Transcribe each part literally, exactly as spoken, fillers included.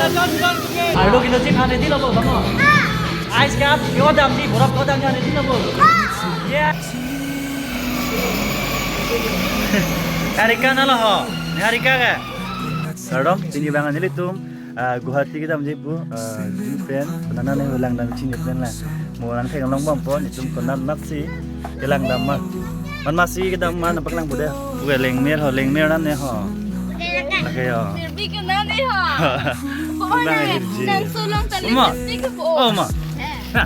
Arlo kilo chik han ready lo bo, bang o. Ice cup, yo damji, borok ko damji han ready lo bo. Yeah. Niharika nalo ho, Niharika ke. Kardom, pini bang nelitum, ah, Guwahati kedamji pu, ah, zoo pen, nana ne langdam chini pen la. Mo nangtheklong bom po, netum konat nat si, kelangdam ma. Man masi kedam ma, nangpaklang po dei. Pu ke lengmer ho, lengmer nan ne ho. Lake yo. Lengmer ke nan ne ho. Pu bang ne, energy. Nang sulong ta Uma. Lipstick po. Oh, ma. Eh. Ha.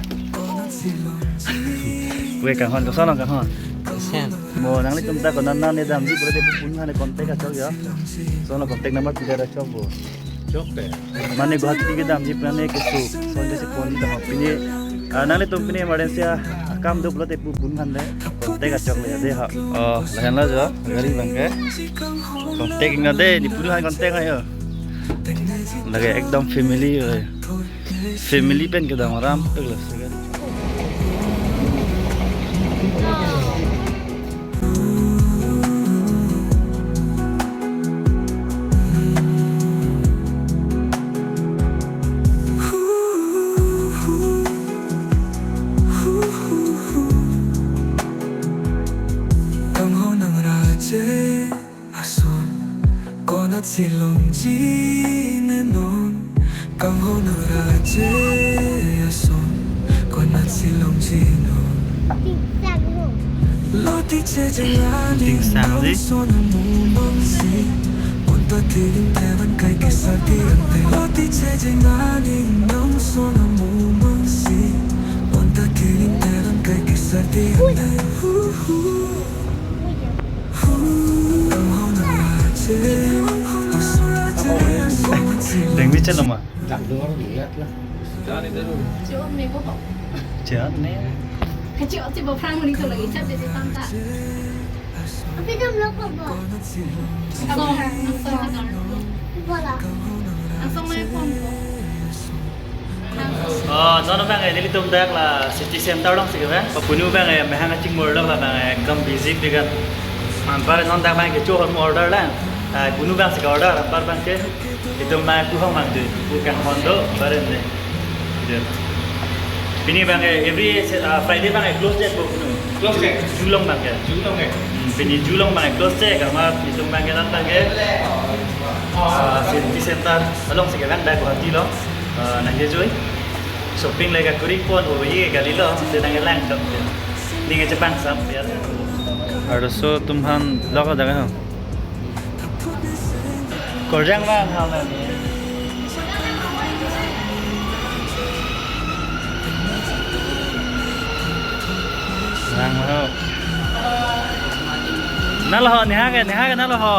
Pu ke kanghon, koson kanghon. Koson. Mo nanglitum ta konat nat ne damji pu dei, pun han contact achok yo. Koson contact number pida achok bo. Chok dei. Mane Guwahati kedamji pu ne keso, son keso pon ta ma pini, ah, nanglitum pini emergency akam do pulote pu pun han dei. Contact achok le dei ha. Oh, lahenlo jo, gari bang ke. Contact inga dei, ne pun han contact ayo. Lake ekdom family yo. Family pen kedam aram pek lo segan. Kanghon nangraje ason, konat si longji ne non. Kanghon nangraje ason, konat si longji non. Tingsang ho. Loti che jeng aning Tingsang di. Nongson amu mongsi. Unta kiling teban kai kesar di ante. Loti che jeng aning nongson amu mongsi. Unta kiling teban kai kesar di ante. Hu, hu. Dengmi chalo ma? Chiot me bo. Chiot ne. Kachiot si bo phrang muni to lagi chap de tam ta. Api dam lok bo. Asong, asong. Bola. Asong mai pon bo. Oh, non bang eh, nelitum dak la city center along si ke bang. Punu bang eh, mehang aching mur lo bang eh, ekdom busy pigan. Anpar non dak bang ke cho hormu order lang. Ah, punu bang si ke order, anpar bang ke. Itum bang pu hong bang tu, pu kanghon do, anpar ne. Pini bang eh, every, ah, Friday bang eh, close dei bo punu. Close dei. Julong bang ke. Julong eh. Hmm, pini julong bang eh, close dei, kama itum bang ke non bang ke. Ah, city center along si ke bang, dak Guwahati lo. Ah, nangkejui. Shopping le kakuri pon, o ye kali lo, si nangkelang chok. Ning chepang sam ya. Arloso atum han lok dak ha. Korjang bang ha na. Lang ho. Nalo ho, neha ke, neha ke nalo ho.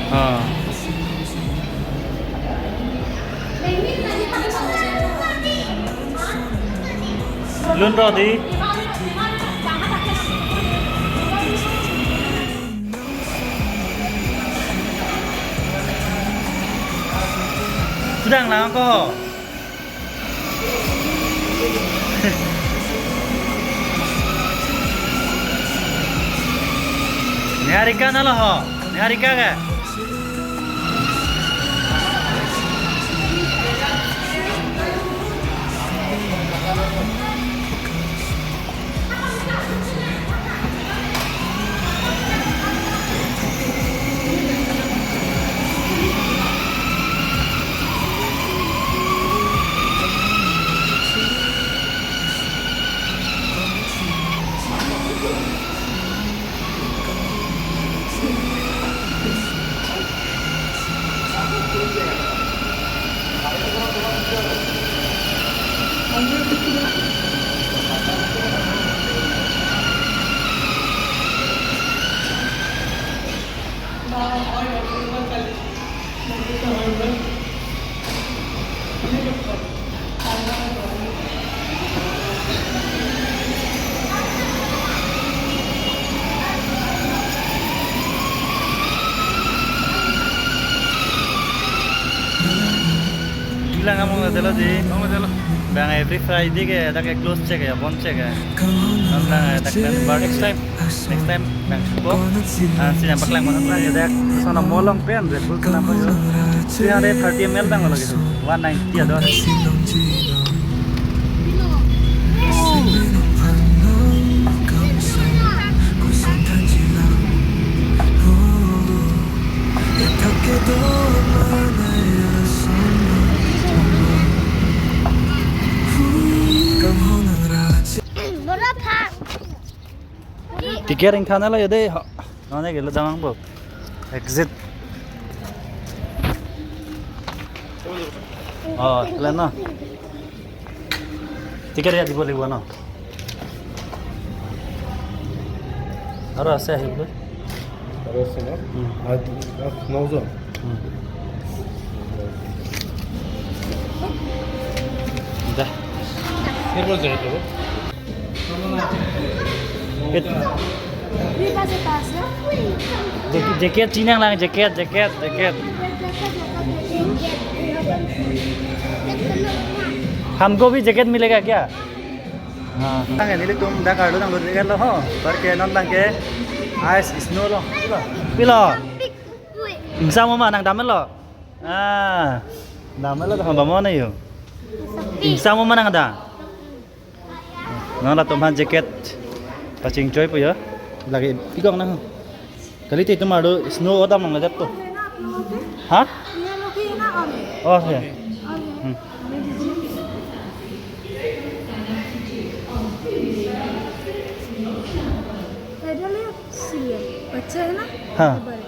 Ha. Lun rodi. Sedang lang ko. Niharika nalo ho. Niharika ke. Bang among lo delo di. Among lo delo. Bang every Friday ke dak ke close che ke, bond che ke. Bang, bang, dak kan bar next time. Next time bang ko. Ah, si nampak lang mana bang ya dak. Sana mall along pen Red Bull kenapa yo? Three hundred thirty M L bang lagi tu. One ninety ada. Ticket ingthan lo ya dei. Ha. None ke lo damang bo. Exit. Oh, le no. Ticket ya di boleh buat no. Aro ase ahi bole. Aro ase na? Hmm. Aaj, aaj nojon. Hmm. Dah. Ini boleh jahit lo? It- Ini pas atas ya? Jacket, jacket chinang lang, jacket, jacket, jacket. हमको भी जैकेट मिलेगा क्या? हाँ। Nang nelitum dak arlo nanglo jacket lo ho. Parke non bangke ice snow lo. Pilo. Pilo. Ingsam ma nang damlo. Ah. Damlo to bamon yo. Ingsam ma nang da. Non latum aphan jacket pachingchoi po yo. Lagi pigong nang. Kali te itum arlo snow odam nang dep to. Ha? ये लोग ही है ना और ये? Oh, ya. और ये? Hmm. पैदल है, सीढ़ियाँ। बच्चे हैं ना? हाँ। बड़े।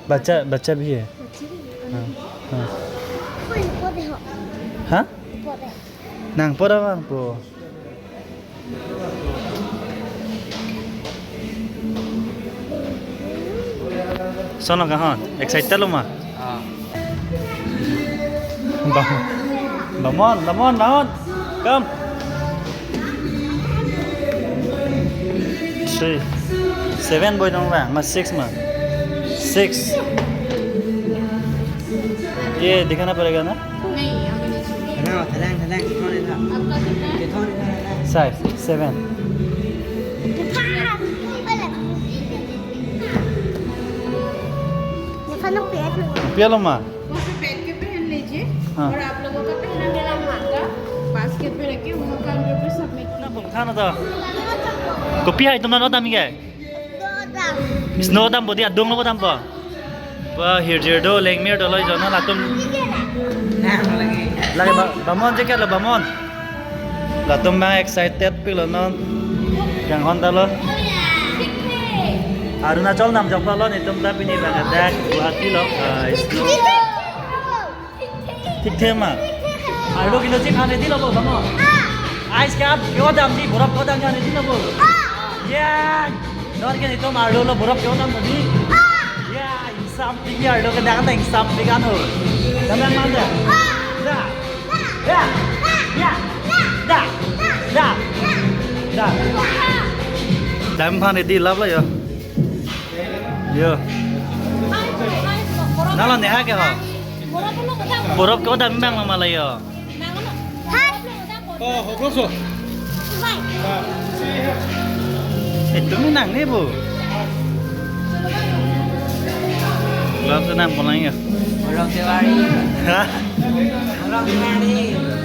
बच्चा, बच्चा भी है। बच्चे भी हैं। हाँ, हाँ। कोई को देखो। हाँ? को देखो। Nang pora bang po. Sono kahon, excited lo ma? Ah. Bam-, Bamon, Bamon, Bamon. Come. Three. Seven boy dong bang, ma six ma. Six. ये दिखाना पड़ेगा ना? नहीं, अभी नहीं चाहिए। Thalang, thalang, thalang, kethon le tha. आपका कितना है? Kethon le tha, thalang. Size seven. Pia lo ma? वहाँ पे बैठ के पहन लीजिए। हाँ। और आप लोगों का पहना मेरा हाथ का बास्केट पे रख के वहाँ काउंटर पे submit. Na bung than ta. Kopi hai tum non odam ke? Snow dampo di, adung lo dampo. Wah, hirjir do, lengmir do lo, jono latum. Lagi ba-, Bamon jacket lo, Bamon. Latum bang excited pik lo non. Kanghon ta lo. Arunachal namjok lo netum ta pini bang dak Guwahati lo. Ah, snow. Thikthe ma? Arlo kilo chik han ready lo bo, Bamon? Ice ke-o damji, borof ke-o damji han ready lo bo? Yeah! Non ke netum arlo lo borof ke-o dam tadi. Yeah, ingsam pik arlo ke dang ta ingsam pik an ho. Dam dam man da. Da. Da. Ya. Da. Da. Da. Dam han ready lap lo yo. Yo. Nala neha ke ho. Borof ke-o dam bang mama la yo. Oh, hobro so. Eh, tumi nang ne bo. Borof ke-o dam ko lang yo. Borof ke-o dam. Ha? Borof ke-o dam.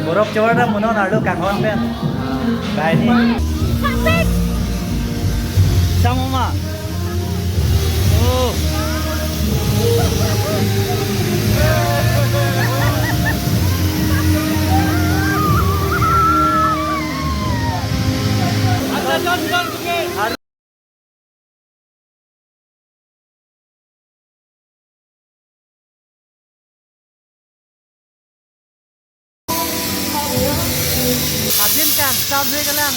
Borof ke-o dam mo non arlo kanghon pen. Bai ni. Samo ma. Oh. Adin kan, sampai ke lang.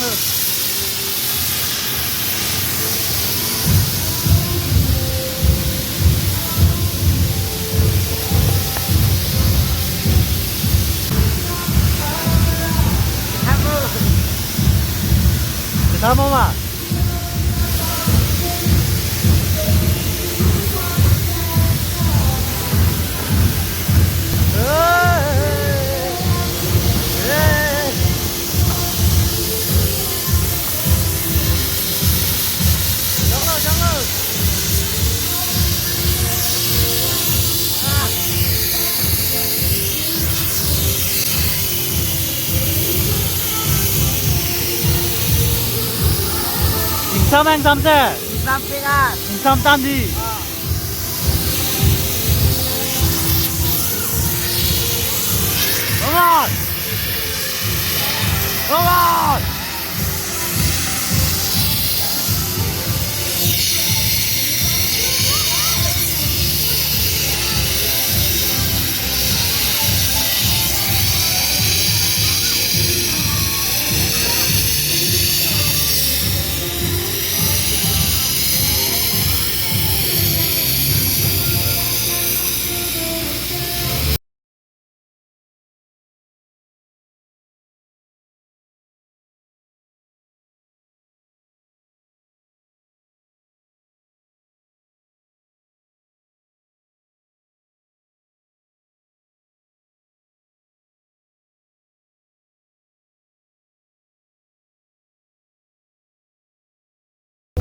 Sama ma. Ingsam, ingsam se. Ingsam pigan. Ingsam than dei. Ah. Come on. Come on.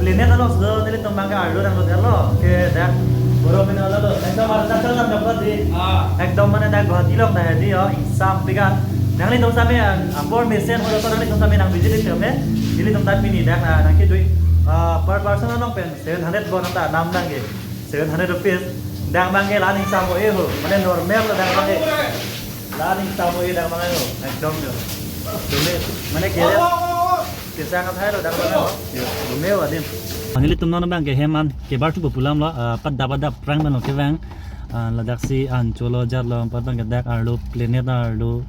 Planet along sudah nelitum abang ke arlo nanglo, arlo ke dak boro pina lo lo. Ekdom arlo dak jalan dak tadi. Ah. Ekdom mane dak Guwahati along dah di, oh, ingsam pigan. Nanglitum same an apor mesen ho to nanglitum same nang visit keme. Nelitum ta pini dak, ah, nangkejui, ah, per person along pen seven hundred bon ta nam abang ke. Seven hundred rupees. Dak abang ke la-an ingsam oi ho. Mane normal lo dak abang ke. La-an ingsam oi dak abang ke ho. Ekdom jo. Dome. Mane kere. Kesang athai lo dak abang ke ho. Yo, dome adim. Nelitum non abang ke hem an kebar thu pulam lo, ah, padap padap prang abang lo kevang. Ah, ladak si an cholo jar lo, pat abang ke dak arlo, Planet arlo,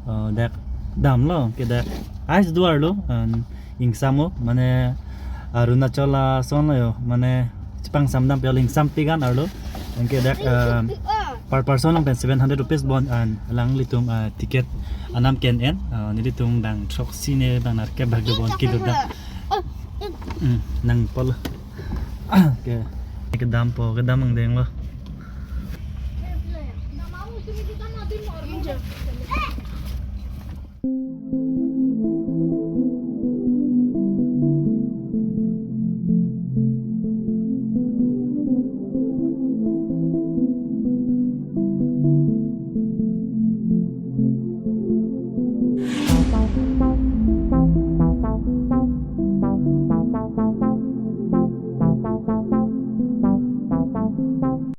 ah, dak damlo, ke dak ice do arlo, an ingsam o, mane Arunachal ason lo yo, mane chepangsam dampe lo, ingsam pigan arlo. Anke dak, ah, per person along pen seven hundred rupees bon, an alanglitum, ah, ticket anam ke-en, ah, nelitum dang throksi ne bang nerkep bak dobon kedo dak. Hmm, nangpo lo. Ke, kedampo, kedam angdeng lo.